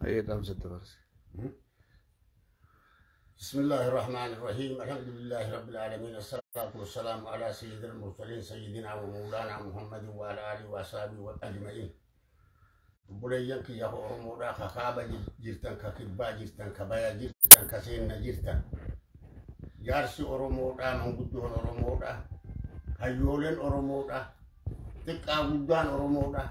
Hayyee dhaamsa dabarse. بسم الله الرحمن الرحيم، الحمد لله رب العالمين، الصلاة والسلام على سيد المرسلين سيدنا ومولانا محمد وعلى آله وأصحابه أجمعين. Obboleeyyan kiyya Oromoodhaa ka kaaba jirtan, ka kibbaa jirtan, ka baya jirtan, ka seenna jirtan. Jaarsi Oromoodhaa, manguddoon Oromoodhaa, hayyooleen Oromoodhaa, xiqqaa guddaan Oromoodhaa.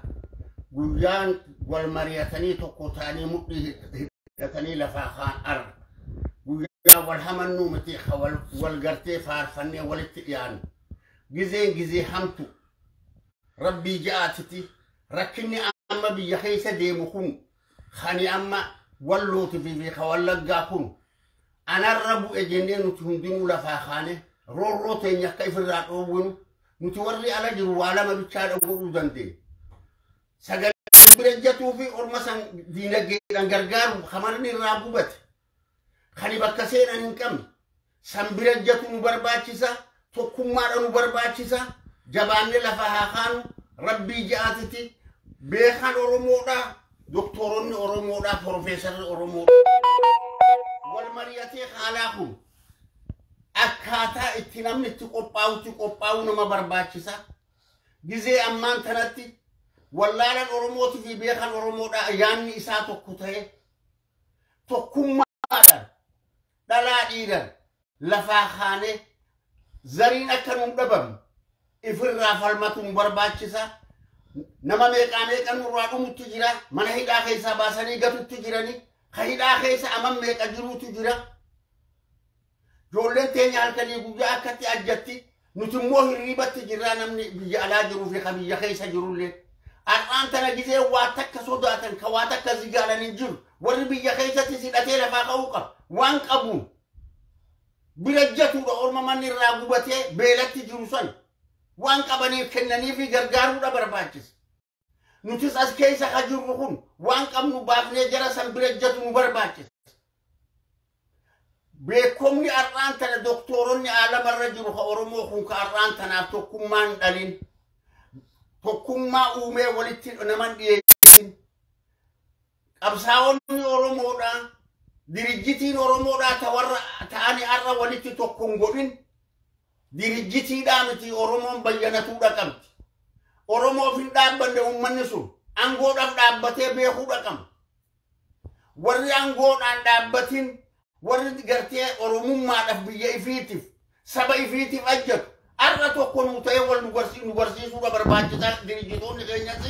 Guyyaan wal mari'atanii tokko ta'anii mudhii hidhatanii lafaa kaan arra. Guyyaa wal hamannuu miti, ka wal gartee faarfannee walitti dhiyaannu. Gizeen gizee hamtu rabbii ja'aatiti rakkinni amma biyya keessa deemu kun kani amma wallooti fi ka wallaggaa kun anarra bu'e jennee nuti hundinuu lafaa kaane roorroo teenya akka ifirraa dhoowwinu nuti warri ala jiru waa lama bichaadha godhuu dandeenya. Sagalee bira ejjatuu fi orma san diinagdeedhaan gargaaru kamarni irraa gubate kani bakka seenan hin qabne san bira ejjatu nu barbaachisa, tokkummaadha nu barbaachisa, jabaannee lafa haa kaanu rabbii ja'aatiti. Beekan Oromoodha, doktoronni Oromoodha, profeesarri Oromoodha. Wal mari'atee haalaa kun akkaataa itti namni itti qophaa'utti qophaa'uu nama barbaachisa. Gizee ammaan tanatti wallaalan Oromootii fi beekan Oromoodha yaanni isaa tokko ta'e tokkummaadhaan dhalaa dhiiran lafaa kaanee zariin akka nuun dhabamne ifirraa falmatu nu barbaachisa. Nama meeqaa meeqa nurraa dhumutti jira, mana hidhaa keessaa baasanii gatutti jiranii, ka hidhaa keessa aman meeqa jiruutu jira. Ijoolleen teenya halkanii guyyaa akkatti ajjatti, nuti immoo hirribatti jirra namni biyya alaa jiruu fi ka biyya keessa jirullee. Har'aan tana gizee waa takka sodaatan ka waa takka zigaalan hin jiru. Warri biyya keessatti hidhatee lafaa ka'uu qaba. Waan qabuun bira jatuudha orma manni irraa gubatee beelatti jiru san. Waan qabaniif kennanii fi gargaaruudha barbaachisa. Nutis as keessa ka jirru kun waan qabnu baafnee jara san bira jatu nu barbaachisa. Beekumni har'aan tana doktoronni aalamarra jiru ka Oromoo kun ka har'aan tanaaf tokkummaan dhalin. Tokkummaa uumee walitti naman dhiyeessin. Qabsaa'onni Oromoodhaa, dirijjitiin Oromoodhaa ta warra ta'anii har'a walitti tokko hin godhin. Dirijjitiidhaa miti Oromoon bayyanatuudha qabdi. Oromoof hin dhaabbanne uummanni sun aangoodhaaf dhaabbatee beekuudha qaba. Warri aangoodhaan dhaabbatin warri gartee Oromummaadhaaf biyya ifiitiif saba ifiitiif ajjatu har'a tokko nu ta'ee wal nu barsiisuudha barbaachisaa dirijjitoonni keenyas.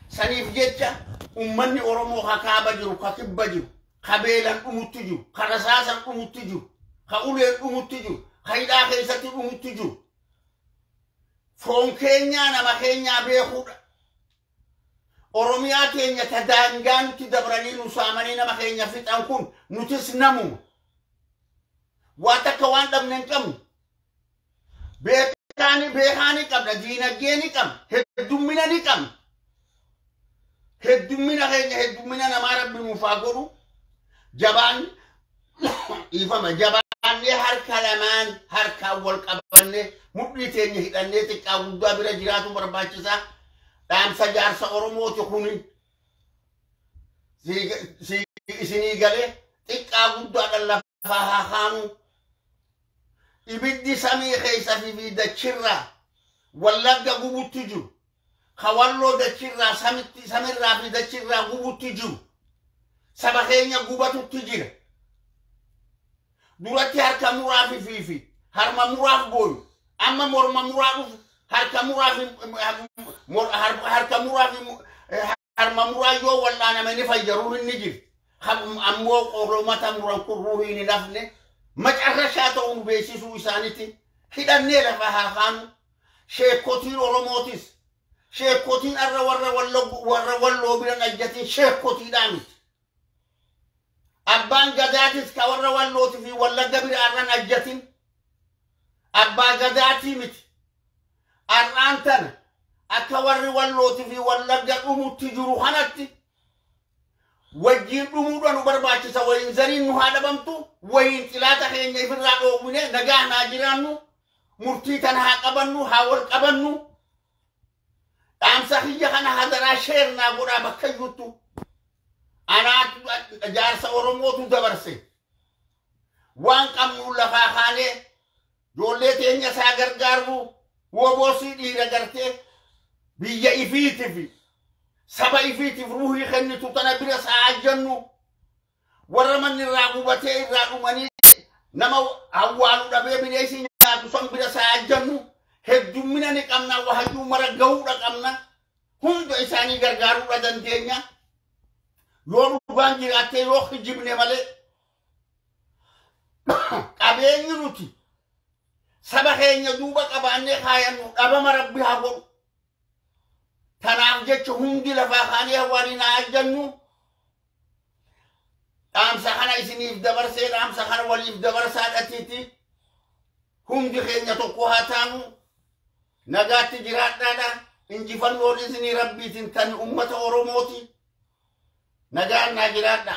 Saniif jecha uummanni Oromoo ka kaaba jiru, ka kibba jiru, ka beelan dhumutti jiru, ka rasaasan dhumutti jiru, ka uleen dhumutti jiru, ka hidhaa keessatti dhumutti jiru. Foon keenyaa nama keenyaa beekuudha. Oromiyaa keenya ta daangaa nutti dabranii nu saamanii nama keenya fixan kun nutis namuma. Waa takka waan dhabne hin qabnu. Beekaa ni qabna, diinagdee ni qabna, heddummina ni qabna. Heddummina keenya heddummina namaa rabbi nuuf haa godhu. Jabaan dhiifama jabaannee harka lamaan harkaan wal qabannee mudhii teenya hidhannee xiqqaa guddaa bira jiraatu barbaachisaa. Dhaamsa jaarsa Oromooti kuni isinii galee xiqqaa guddaadhaan lafaa haa kaanu. Ibiddi samii keessa fi dachirraa wallagga gubutti jiru. Ka walloo dachirraa samirraa fi dachirraa gubutti jiru. Saba keenya gubatutti jira. Duratti harka muraa fi harma muraaf booyu. Amma morma muraa dhufu harka muraa fi harka muraa fi harma muraa yoo wal'aaname ni fayya ruuhin ni jirti. Ammoo qoromata muran kun ruuhiin hin hafne macarrashaa ta'uu nu beeksisuu isaaniiti. Hidhannee lafa haa kaanu. Sheekotiin Oromootis. Sheekotiin har'a warra walloo biran ajjatin sheekotiidhaa miti. Abbaan gadaatis ka warra wallootii fi wallagga bira har'an ajjatin. Abbaa gadaatii miti. Har'aan tana akka warri wallootii fi wallagga dhumutti jiru kanatti wajjiin dhumuudha nu barbaachisa. Wayin zariin nu haa dhabamtu, wayin xilaata keenya ifirraa dhoowwine nagaa haa jiraannu, murtii tana haa qabannu, haa wal qabannu. Dhaamsa kiyya kana hadaraa sheernaa godhaa bakka iyyuttu. Anaatu jaarsa Oromootu dabarse. Waan qabnu lafaa kaanee ijoollee teenya isaa gargaaru, woboosii dhiira gartee biyya ifiitiif, saba ifiitiif ruuhii kennitu tana bira isaa jennu, warra manni irraa gubatee irraa dhumanii nama awwaalu dhabee bineensi nyaatu san bira isaa jennu. Heddummina ni qabna, wahayyuu mara gahuudha qabna, hunda isaanii gargaaruudha dandeenya yoo dhugaan jiraattee, yoo kijibne malee. Qabeenyi nuti saba keenya duuba qabaannee kaayannu dhabama Rabbi haa godhu. Tanaaf jecha hundi lafaa kaanee waliin haa jennu. Dhaamsa kana isiniif dabarsee, dhaamsa kana waliif dabarsaa dhatiiti. Hundi keenya tokko haa taanu. Nagaatti jiraadhaadha. Injifannoon isinii Rabbiitiin tan ummata Oromooti. Nagaan naa jiraadha.